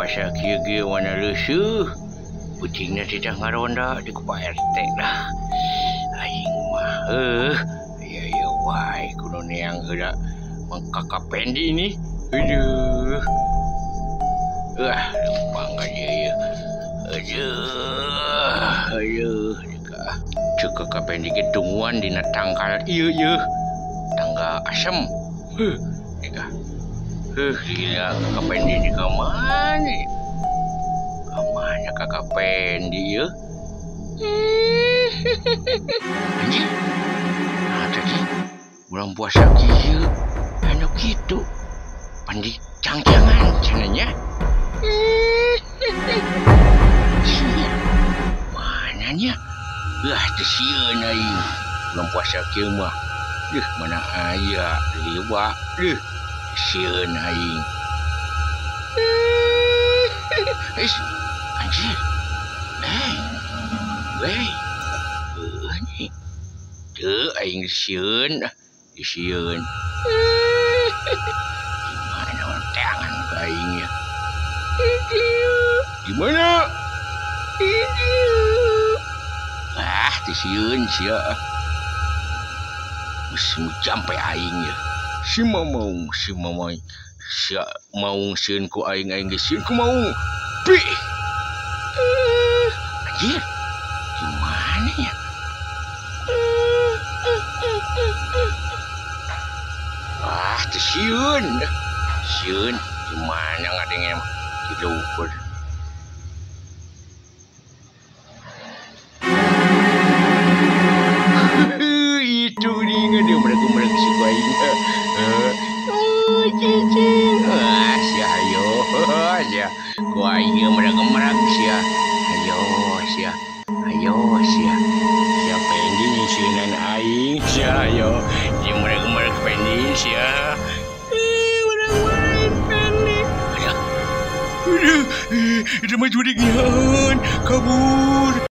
Puasa kieu ge mana leuseuh. Peutingna teh tah ngaronda di ku Pak RT lah. Aing mah heuh aya aya wae kudu neang heula Mang Kakak Pendi nih. Aduh. Wah, lempang ka dieu ieu. Aduh, aduh, deka. Ceuk Kakak Pendi ge tungguan dina tangkal ieu ieu. Tangga asem. Heuh, deka. Heuh, gila Kakak Pendi di ka mana? Ka mana Kakak Pendi ieu? Anjir. Nah, tadi bulan puasa kieu anu kitu. Pandi cangcangan cenah nya. Mana nya? Lah teu sieun aing. Bulan puasa kieu mah. Deuh mana aya liwak deuh. Sieun aing. Is anjir. Eh. Weh. Heuh nih. Teu aing sieun. Sieun. Di mana orang tangan ke aing ya? Di mana? Ah, teu sieun sia. Geus sampai aing ya. Si maung, si mamai. Sia maung sieun ku aing, aing geus sieun ku maung. Pi. Anjir. Di mana ya? Ah, teu sieun. Sieun di mana ngadengnya mah? Di luhur. Itu dia dia mereka-mereka si aing. Oh, cicing. Ah, sia ayo. Sia. Ku aing mereka-mereka sia. Ayo sia. Ayo sia. Sia Pendi nyisinan aing sia ayo. Dia mereka-mereka Pendi sia. Mereka-mereka Pendi. Aduh. Aduh, itu mah judik nyahan. Kabur.